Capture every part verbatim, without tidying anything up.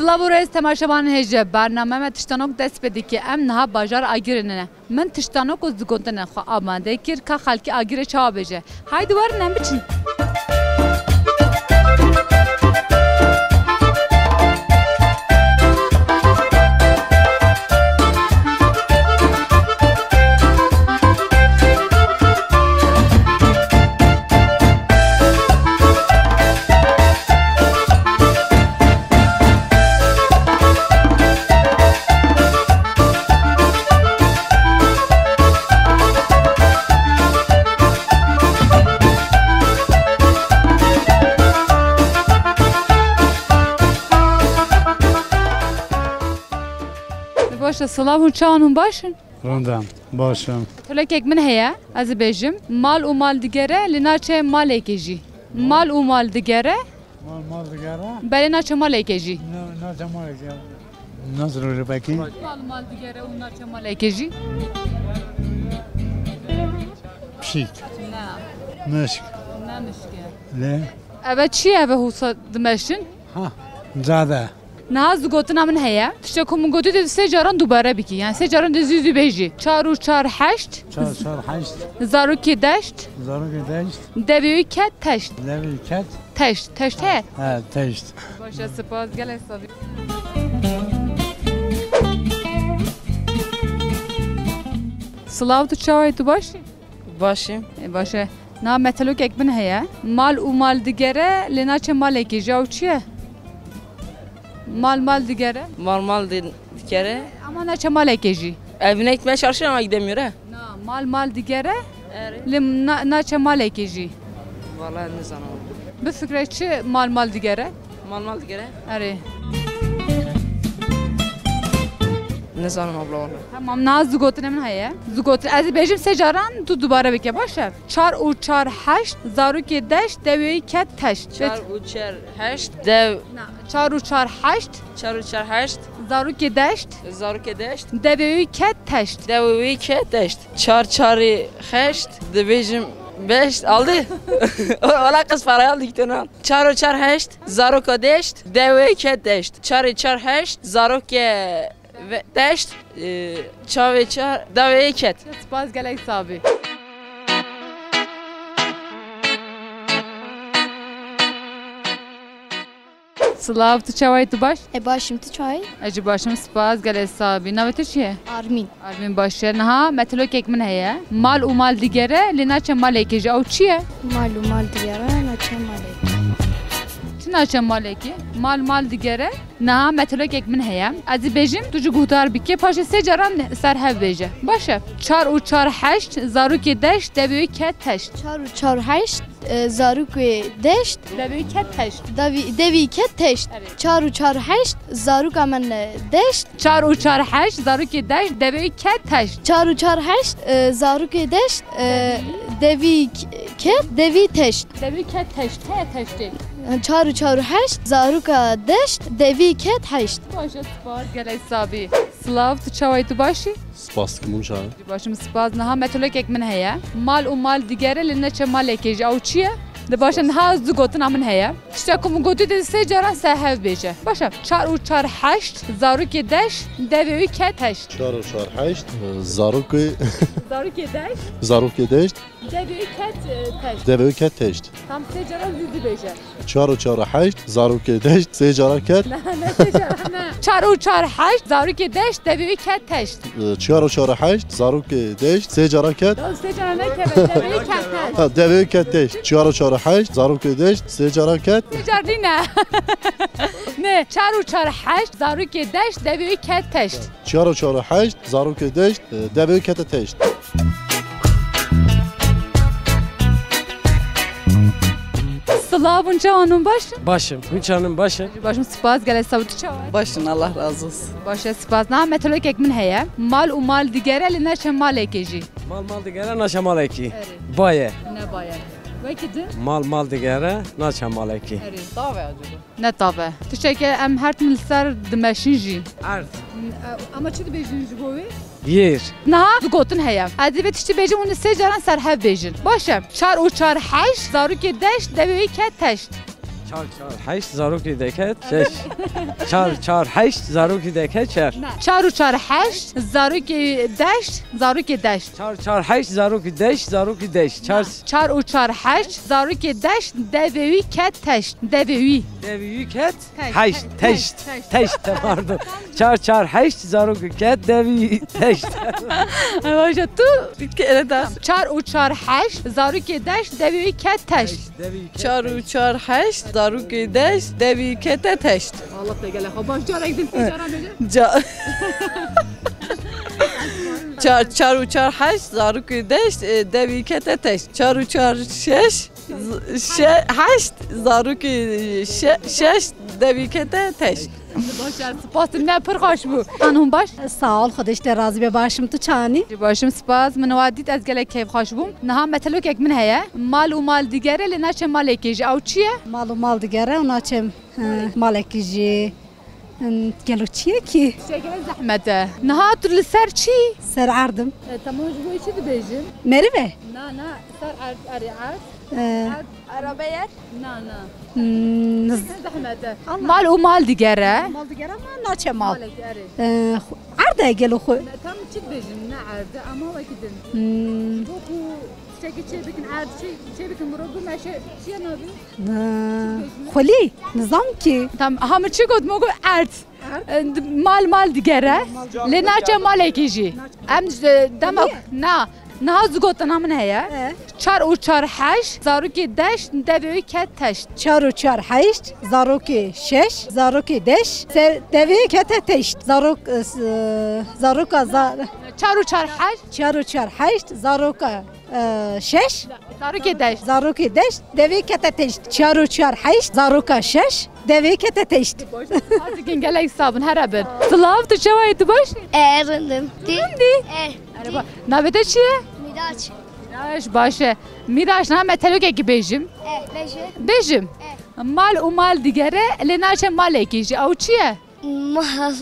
Silav û rêz temaşevanên hêja, bername me Tiştanok dest pê dike. Em niha bajar Agirê ne. Min Tiştanok û zigotine xwe amade kir ka xelkê Agirê çawa bêje. Haydi werin em biçin. Baş e, silav û çawan hûn baş in? Rindam, baş im. Tulekek min heye, ez ê bêjim. Mal û mal digere, lê naçe malekê jî. Mal û mal digere. Mal mal digere. Belê naçe malekê jî. Na-, naçe malekê. Nasıl öyle peki? Mal mal digere û naçe malekê jî. Pişik. Ne. Mişk. Ne mişke. Ne? Eve çi ye, eve hûsa dimeşin? Ha, zade. Niha zigotina min heye. Tiştek ku min gotî dê sê caran dubare bikî. Yani sê caran dê zû zû bêjî. Çar û çar heşt. Çar çar heşt. Zarokê deşt. Zarokê deşt. Devê wî ket teşt. Devê wî ket. Teşt. Teşt he? He, teşt. Baş e, spas, gelek sabî. Silav, tu çawa yî, tu baş î? Baş im. E, baş e. Na metelokek min heye. Mal û mal digere, lê naçe malekê jî. Ew çi ye? Mal mal digere. Mal mal di-, dikere. Ama naçe malekê jî. Evinek me çarşıya ama gidemiyor he. Na, mal mal digere. Erê. Lê na-, naçe malekê jî. Vallahi nizanim. Bifikre çi mal mal digere? Mal mal digere. Erê. Nizanim abla vallahi. Tamam, na zigotine min heye. Zigotin, ez ê bêjim sê caran, tu dubare bike, baş e? Çar û çar heşt, zarokê deşt, devê wî ket teşt. Çar û çar heşt, dev. Na, çar û çar heşt. Çar û çar heşt. Zarokê deşt. Zarokê deşt. Devê wî ket teşt. Devê wî ket teşt. Çar çarê heşt, dibêjim beşt, aldı. Ola kız parayı aldı iki tane al. Çar û çar heşt, zaroka deşt, devê wî ket teşt. Çarê çar heşt, zarokê ve-, deşt, e, çavê çar, devê wî ket. Spas, gelek sabî. Silav, tu çawa yî, tu baş? E, baş im, tu çawa yî? Ez jî baş im, spas, gelek sabî. Navê te çi ye? Armîn. Armîn, baş e. Niha metelokek min heye. Mal û mal digere, lê naçe malekê jî. Ew çi ye? Mal û mal digere, naçe malekê. Çi naçe malekê? Mal mal digere. Niha metelokek min heye. Ez ê bêjim, tu jî guhdar bike, paşê sê caran ser hev bêje. Baş e. Çar û çar heşt, zarokê deşt, devê wî ket teşt. Çar û çar heşt, e, zarokê deşt. Devê wî ket teşt. Devî, devî ket teşt. Evet. Çar û çar heşt, zaroka min, e, deşt. Çar û çar heşt, zarokê deşt, devê wî ket teşt. Çar û çar heşt, e, zarokê deşt, e, devî k-, ket, devî teşt. Devî ket teşt, he teştê. Çar û çar û heşt, zaroka deşt, devî ket heşt. Baş e, spas, gelek sabî. Silav, tu çawa yî, tu baş î? Spas dikim, hûn çawa? Baş im, spas. Niha metelokek min heye. Mal û mal digere, lê naçe malekê jî. Ew çi ye? De baş e, niha zigotina min heye. Tiştek ku min gotî dê sê caran ser hev bêje. Baş e. Çar û çar heşt, zarokê deşt, devê wî ket teşt. Çar û çar heşt, zarokê. Zarokê deşt. Zarokê deşt. Devê wî ket, e, teşt. Devê wî ket teşt. Tam sê caran zû zû bêje. Çar û çar heşt, zarokê deşt, sê caran ket. Ne, ne sê caran, ne. Çar û çar heşt, zarokê deşt, devê wî ket teşt. E, çar û çar heşt, zarokê deşt, sê caran ket. Tamam, sê caran nekeve, devê wî ket teşt. Ha, devê wî ket teşt. Çar û çar heşt, zarokê deşt, sê caran ket. Sê car nîne. Ne, çar û çar heşt, zarokê deşt, devê wî ket teşt. Çar û çar heşt, zarokê deşt, e, devê wî kete teşt. Silav, hûn çawa, hûn baş in? Baş im. Hûn çawa, hûn baş in? Baş im, spas, gelek sabî, tu çawa yî? Baş in, Allah razı olsun. Baş e, spas. Niha metelokek min heye. Mal û mal digere, lê naçe malekê jî. Mal mal digere, naçe malekî. Erê. Baye. Ne baye. Wekî din? Mal mal digere, naçe malekî. Erê. Tav e acaba. Ne tav e. Tiştekê em her tim li ser dimeşin jî. Erd. Ama çi dibêjin ji bo wê? Yêr. Niha du gotin heye. Ez ê vê tiştî bêjim, hûn ê sê caran ser hev bêjin. Baş e. Çar û çar heşt, zarokê deşt, devê wî ket teşt. Çar çar heşt, zarokê deket, şeş. Çar çar heşt, zarokê deket, çar. Çar û çar heşt, zarokê deşt, zarokê deşt. Çar çar heşt, zarokê deşt, zarokê deşt. Çar. Çar û çar heşt, zarokê deşt, devê wî ket teşt. Devê wî. Devê wî ket? Teşt. Heşt, teşt, teşt, teşt, pardon. Çar çar heşt, zarokê ket, devê wî teşt. Ay, baş e, tu? Bir kere daha. Çar û çar heşt, zarokê deşt, devê wî ket teşt. Çar û çar heşt, zarokê deşt, devî kete teşt. Allah te gele xwe baş, carek din, caran bêje. Ca-, çar, çar û çar heşt, zarokê deşt, e, devî kete teşt. Çar û çar şeş, z-, şe-, heşt, zarokê şe-, şeş, devî kete teşt. Baş e, spas, ne pir xweş bû. An hûn baş? Sağ ol, Xwedê ji te razî be, baş im, tu çanî? Baş im, spas. Min wa dît, ez gelek keyfxweş bûm. Niha metelokek min heye. Mal û mal digere, lê naçe malekê jî. Ew çi ye? Mal û mal digere û naçe, e, malekî jî. Em, gelo çi ye kî? Tiştekî zehmet e. Niha tu li ser çi? Ser erd im. E, tamam, ji bo çi dibêjin? Meriv e? Na, na, ser erd, erê erd. E. Erd. Araba yer? Na, na. Hmm, niz- Zehmet e. Allah. Mal û mal digere. Mal digere ama naçe mal. Malek, erê. E, xu-, erd e gelo xwe. Me tam çi dibêjin, ne erd e, ama wekî din. Hmm. Ji bo ku tiştekî çê bikin, erd çê, çê bikin, mirov bime, çi ye nabî? Xwelî, nizam kî. Tam, ha min çi got, min got erd. Erd. E, mal mal digere. Lê naçe malekî jî. Em, e, dema, na, niha zû gotina min heye. E. Çar û çar heşt, zarokê deşt, devê wî ket teşt. Çar û çar heşt, zarokê şeş, zarokê deşt, se-, devê kete teşt. Zarok, e, s-, e, zaroka za- Çar û çar heşt. Çar û çar heşt, zaroka e, şeş. Zarokê deşt. Zarokê deşt, devê kete teşt. Çar û çar heşt, zaroka şeş, devê kete teşt. Azîkin gelek sabin, here bin. Silav, tu çawa yî, tu baş? E, rindim. Rindî? E. Erê ba, navê te çi ye? Mîraç. Mîraç, baş e. Mîraç, na me telokekî bêjim. E, bêje. Bêjim. E. Mal û mal digere, lê naçe malekî jî. Ew çi ye? Mal,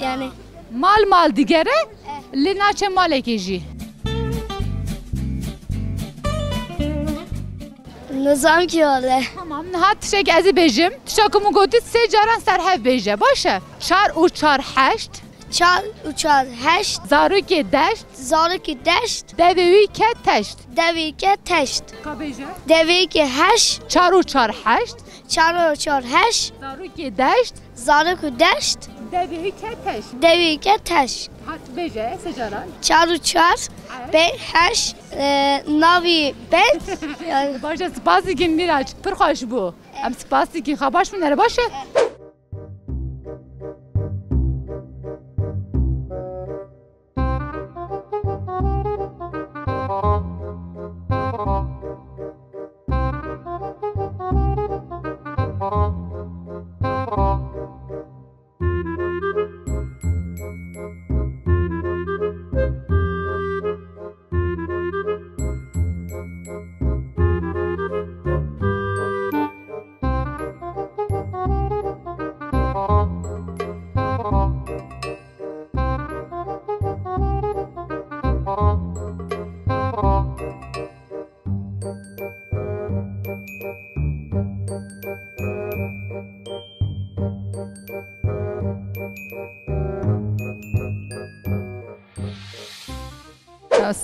yani. Mal mal digere, lê naçe malekê jî. Nizam ki wale. Tamam, niha tiştek ez ê bêjim. Tişta ku min gotî sê caran ser hev bêje. Baş e. Çar û çar heşt. Çar û çar heşt. Zarokê deşt. Zarokê deşt. Devê wî ket teşt. Devê ke teşt. Ka bêje. Devê ke heşt. Çar û çar heşt. Çar û çar heşt. Zarokê deşt. Zarok û deşt. Devê wî ke teşt. Devê ke teşt. Hat bêje, sê caran. Çar û çar, pê heşt, e, navî pênc. Yani. Baş e, spas dikin Mîraç. Pir xweş bû. Em spas dikin. Xwe baş bûn, ere baş e.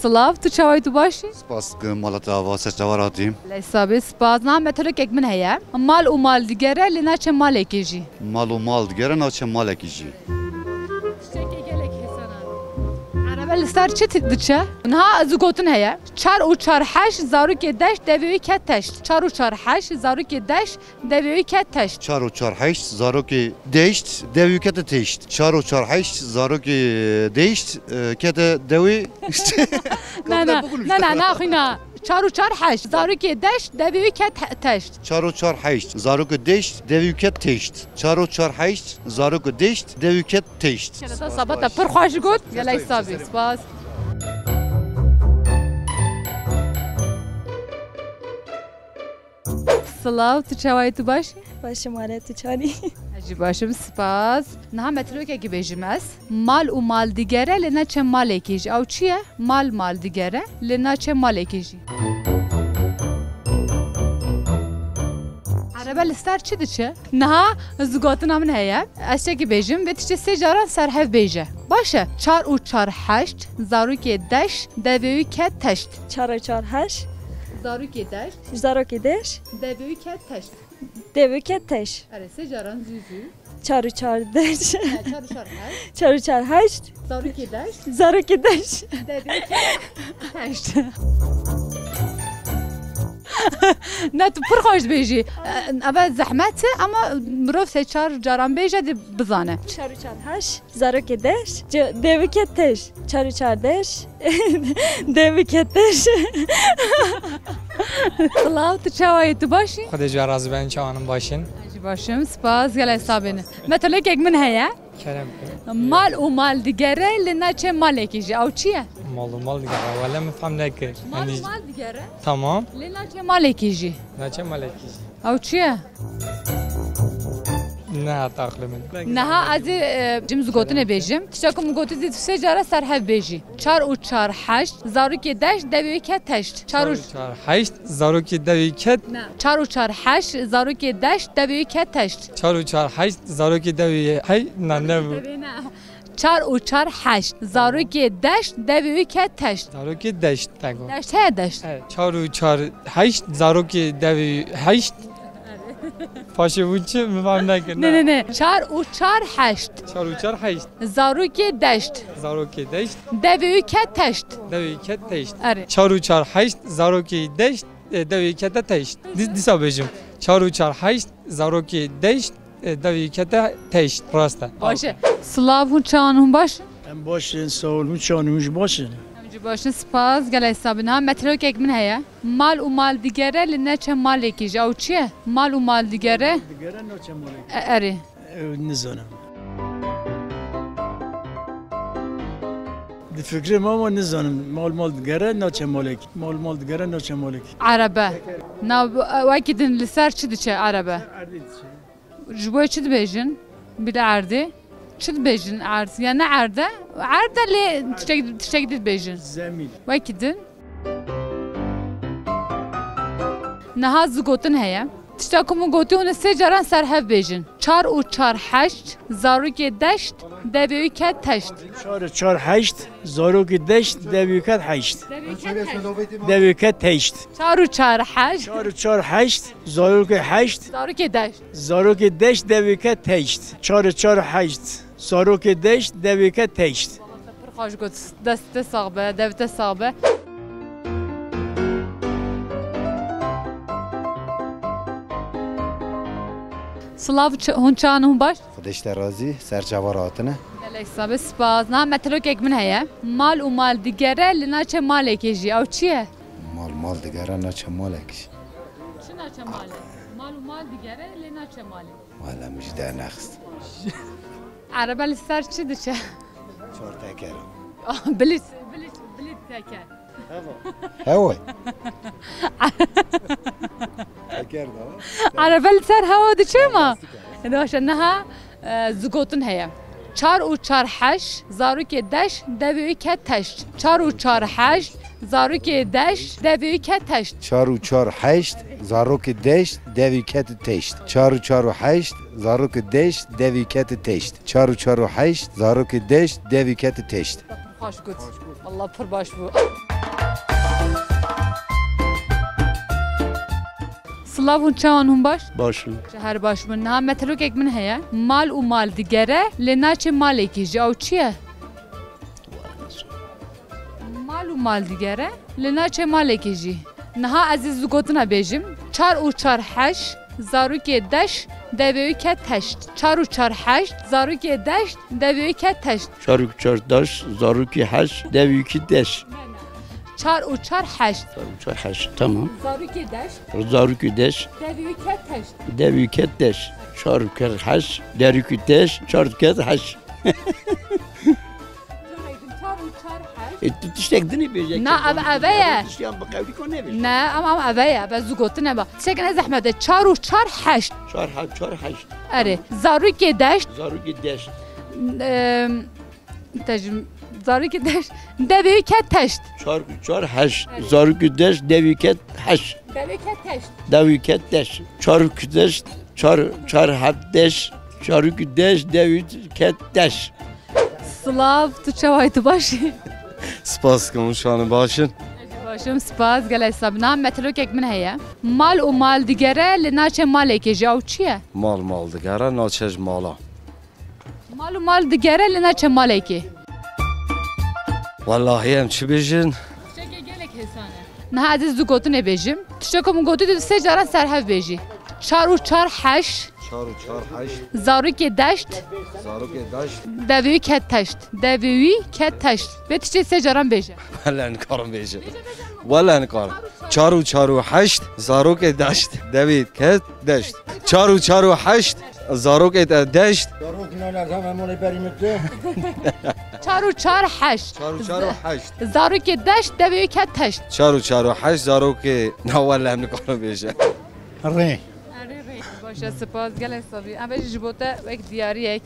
Silav, tu çawa yî, tu baş î? Spas, mala te ava, ser çawa ratî? Leysa bê, spas. Na, metelokek min heye. Mal û mal digere, lê naçe malekê jî. Mal û mal digere, naçe malekê jî. Tiştekê gelek hêsan e. Erebe li ser çi ti-, diçe? Niha ez û gotin heye. Çar û çar heşt, zarokê deşt, devê wî ket teşt. Çar û çar heşt, zarokê deşt, devê wî ket teşt. Çar û çar heşt, zarokê deşt, devê wî kete teşt. Çar û çar heşt, zarokê deşt, e, kete dewê. Na, na, na, na, naxwîna. Çar û çar heşt, zarokê deşt, devê wî ket he-, teşt. Çar û çar heşt, zarokê deşt, devê wî ket teşt. Çar û çar heşt, zarokê deşt, devê wî ket teşt. Kereta sabata pir xweş got. Gelek sabî. Spas. Silav, tu çawa yî, tu baş î? Baş im, mala te çawa yî? Ez jî baş im, spas. Niha me tirokekî bêjim ez. Mal û mal digere, lê naçe malekê jî. Ew çi ye? Mal mal digere, lê naçe malekê jî. Ve li ser çi diçe? Niha zigotina min heye. Ez çekî bêjim, vê tiştê sê caran ser hev bêje. Baş e. Çar û çar heşt, zarokê deş, devê wî ket teşt. Çar û çar heşt. Zarokê deş. Zarokê deş. Devê wî ket teşt. Devê wî ket teş. Erê, sê caran zû zû. Çar û çar deş. Ne, çar û çar heşt. Çar û çar heşt. Zarokê deş. Zarokê deş. Devê wî ket teşt. Ne, tu pir xweş dibêjî. Eve zehmet e, ama mirov sê çar caran bêje dê bizane. Çar û çar heşt, zarokê deş, ce-, devê wî ket teş. Çar û çar deş, devê wî ket teş. Silav, tu çawa yî, tu baş î? Xwedê ji we razî be, çawan in, baş in? Ez jî baş im, spas, gelek sabîne. Metelokek min heye. Kerem kir. Mal û mal digere, lê naçe malekî jî. Ew çi ye? Mal û mal digere. Wele min fehm nekir. Mal û mal digere. Tamam. Lê naçe malekî jî. Naçe malekî jî. Ew çi ye? Ne hat aqlê min. Niha ez ê, e, cim zigotinê bêjim. Tişta ku min gotî zî tu sê cara ser hev bêjî. Çar û çar heşt, zarokê deş, devê wî ket teşt. Çar û çar heşt, zarokê devê ket. Ne. Çar û çar heşt, zarokê deş, devê wî ket teşt. Çar û çar heşt, zarokê devê hey, na, ne bû. Devê ne. Çar û çar heşt, zarokê deş, devê wî ket teşt. Zarokê deşt, te got. Deşt heye, deşt. Evet, çar û çar heşt, zarokê devê heşt. Paşê bû çi? Min fehm nekir, ne, ne, ne. Çar û çar heşt. Çar û çar heşt. Zarokê deşt. Zarokê deşt. Devê wî ket teşt. Devê wî ket teşt. Erê. Çar û çar heşt, zarokê deşt, e, devê wî kete teşt. Dî-, dîsa bêjim. Çar û çar heşt, zarokê deşt, e, devê wî kete teşt. Rast e. Baş e. Silav, hûn çawan, hûn baş? Em baş in, sağ ol. Hûn çawan, hûn jî baş in? Em jî baş in, spas. Gelek sabîne. Ha, metelokek min heye. Mal û mal digere, lê neçe malekî jî. Ew çi ye? Mal û mal digere. Digere, naçe malekî. E, erê. Ew nizanim. Di fikrê me ama nizanim. Mal mal digere, naçe malekî. Mal mal digere, naçe malekî. Erebe. Na, wekî din li ser çi diçe erebe? Ser erdê diçe. Ji bo çi dibêjin? Bilê erdê. Çi dibêjin erd? Ya ne erd e? Erd e lê tiştek, tiştek dî dibêjin. Zemîn. Wekî din. Niha zigotin heye. Tişta ku min gotî hûn ê sê caran ser hev bêjin. Çar û çar heşt, zarokê deşt, devê wî ket teşt. Çar û çar heşt, zarokê deşt, devê wî ket heşt. Devê wî ket teşt. Devê wî ket teşt. Çar û çar heşt. Çar û çar heşt, zarokê heşt. Zarokê deşt. Zarokê deşt, devê wî ket teşt. Çar û çar heşt. Zarokê deşt, devê wî ket teşt. Pir xweş got. Dest te sax be, dev te sax be. Silav, ç-, hûn çawan, hûn baş? Xwedê ji te razî, ser çava re hatine. Gelek sabe, spas. Na, metelokek min heye. Mal û mal digere, li naçe malekê jî. Ew çi ye? Mal mal digere, naçe malekê jî. Çi naçe malê? Mal û mal digere, lê naçe malê. Wala min ji dernexist. Erebe li ser çi diçe? Çar teker. Ah, bilî, bilî, bilî teker. Hewa. Hewa. Teker de var. Erebe li ser hewa diçe ma? Lastik e. Baş e, niha, e, zigotin heye. Çar û çar heşt, zarokê deş, devê wî ket teşt. Çar û çar heşt, zarokê deş, devê wî ket teşt. Çar û çar heşt, zarokê deş, devê wî ket teşt. Çar û çar û heşt, zarokê deş, devê wî ket teşt. Çar û çar û heşt, zarokê deş, devê wî ket teşt. Xweş got. Wallah pir baş bû. Silav, hûn çawan, hûn baş? Baş in. Ji her baş bin. Niha metelokek min heye. Mal û mal digere, lê naçe malekî jî. Ew çi ye? Mal û mal digere, lê naçe malekî jî. Niha ez ê zigotina bêjim. Çar û çar heşt, zarokê deş, devê wî ket teşt. Çar û çar heşt, zarokê deş, devê wî ket teşt. Çar û çar deş, zarokê heşt, devê wî ket deş. Çar û çar heşt. Çar û çar heşt, tamam. Zarokê deş. Zarokê deş. Devê wî ket teşt. Devê wî ket deş. Çar û çar heşt, derê wî ket deş, çar û ket heşt. Çar û çar heşt. E, tu tiştek dinî bêje. Na, ev, eve ye. Tiştiyan bi qewlî ko nebêje. Ne, ama, ama eve ye, eve zû gotine ba. Tiştek ne zehmet e, çar û çar heşt. Çar heşt, çar heşt. Erê, zarokê deşt. Zarokê deşt. Em, te ji, zarokê deşt, devê wî ket teşt. Çar û çar heşt. Erê. Zarokê deşt, devê wî ket heşt. Devê ket teşt. Devê ket teşt. Çarûk deşt. Çar, çar heb deş. Çarûk deş, devê ket teşt. Silav, tu çawa yî, tu baş î? Spas dikim, hûn şanî baş in? Baş im, spas, gelek spas. Na, metelokek min heye. Mal û mal digere, lê naçe malekê jî, ew çi ye? Mal mal digere, naçe ji mala. Mal û mal digere, lê naçe malekê. Wellahî em çi bêjin? Tiştekê gelek hêsan e. Niha ez ê du gotinê bêjim. Tiştê ku min gotî, tu sê caran ser hev bêjî. Çar û çar heşt. Çar û çar heşt. Zarokê deşt. Zarokê deşt. Devê wî ket teşt. Devê wî ket teşt. Vê tiştê sê caran bêje. Wele nikarim bêjim. Wele nikarim. Çar û çar û heşt, zarokê deşt. Devê ket deşt. Çar û çar û heşt, zarokê te deşt. Zarok nane tam emole berimitli. Çar û çar heşt. Çar û çar û heşt. Zarokê deşt, devê wî ket teşt. Çar û çar û heşt, zarokê, na wele nikarim bêjim. Rê. Erê rê. Baş e, spas. Gelek sabî. Em vê jî ji bo te wek diyariyek.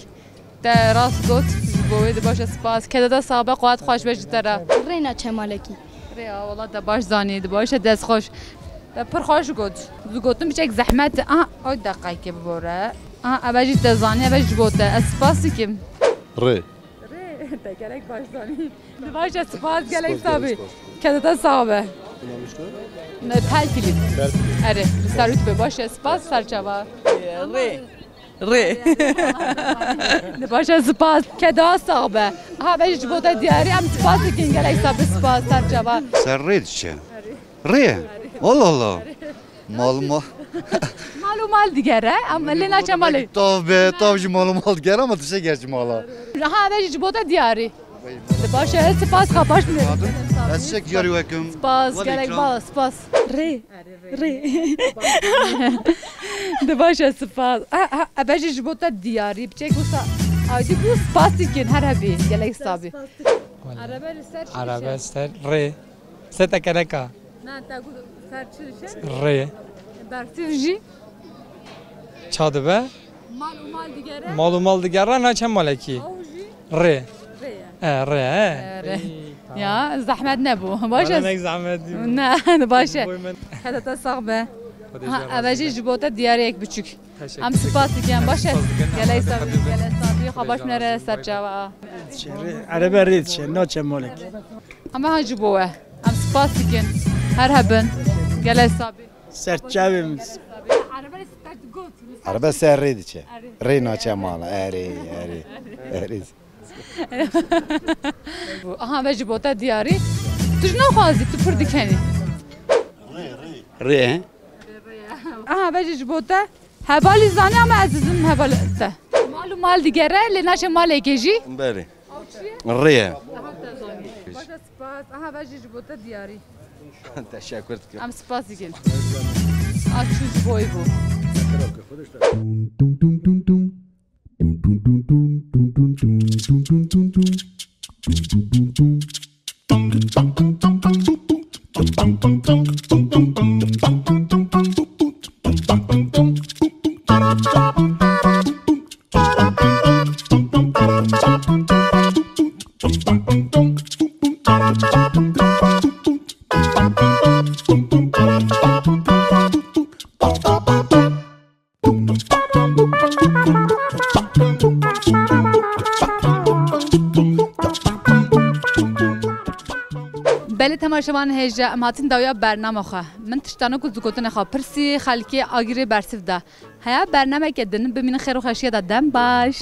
Te rast got, ji bo wê di baş e, spas. Keda te sax be, qewet xweş be ji te re. Rê naçe malekî. Rê, a, wela te baş zanî, di baş e, dest xweş. Te pir xweş got. Zu gotin biçek zehmet. Aha, oy deqayke bibore. Aha, eve jî te zanî, eve ji bo te. Ez spas dikim. Rê. Rê, te gelek baş zanî. Di baş e, spas, gelek sabî. Keda te sax be. Ne, tel filî. Erê, li ser wî tu be baş e, spas, serçava. Rê. Rê. Di baş e, spas. Keda sax be. Ha, be ji bo te diyarî, em spas dikin, gelek sabî, spas, serçava. Ser rê diçe. Rê. Allah Allah. Mal ma. Mal û mal digere, em lê naçe malê. Tav be, tav jî mal û mal digere ama dişe gerçi mala. Ha, be ji bo te diyarî. Di baş e, spas, xwe baş bimêre. Ez çek diyarî wekim. Spas, gelek ba-, spas. Rê. Rê. Di baş e, spas. Ha, ha, ebe jî ji bo te diyarî. Biçek wisa aydî bû, spas dikin, her hebî. Gelek sabî. Erebe li ser çi Erebe diçe? Ser rê. Se tekereka. Na, te got ser çi diçe? Rê. Bersiv jî? Ça dibe? Mal û mal digere. Mal û mal digere, naçe malekî. Ew jî? Rê. Rê ye. E, rê, e. E, rê. Ya, zehmet nebû. Baş e. Wele nek zehmet dî. Ne, baş e. Boy men. Keda te sax be. Xwedê Ha, jê eve razî jî be. Ji bo te diyariyek biçûk. Teşekkür Em spas dikin, baş e. Spas dikin. Gelek Hadi, sabî, hadi. Gelek sabî, xwe baş Hadi, bimêre, hadi. Serçava. Erebe rê diçe, naçe malekî. Em ha ji bo we. Em spas dikin. Her hebin. Gelek sabî. Serçavê min. Erebe ser rê diçe. Rê naçe mala. Erê, erê. Erê. Aha, ve ji bo te diyarî. Tu ji naxwazî, tu pir dikenî. Rê. Aha, ve ji bo te. Hevalî zanî ama ez dizim heval te. Mal û mal digere, lê naçe malekê jî. Belê. Rê ye. Baş e, spas. Aha, ve jî ji bo te diyarî. Teşekkür dikim. Em spas dikin. A çû ji bo wî bû. Belê temaşevan hêja, em hatin dawiya bernama xwe. Min tiştano ku zû gotinê xwe pirsî, xelkê agirê bersiv da. Heya bernameke din, bimînin xêr û xweşiya de, dem baş.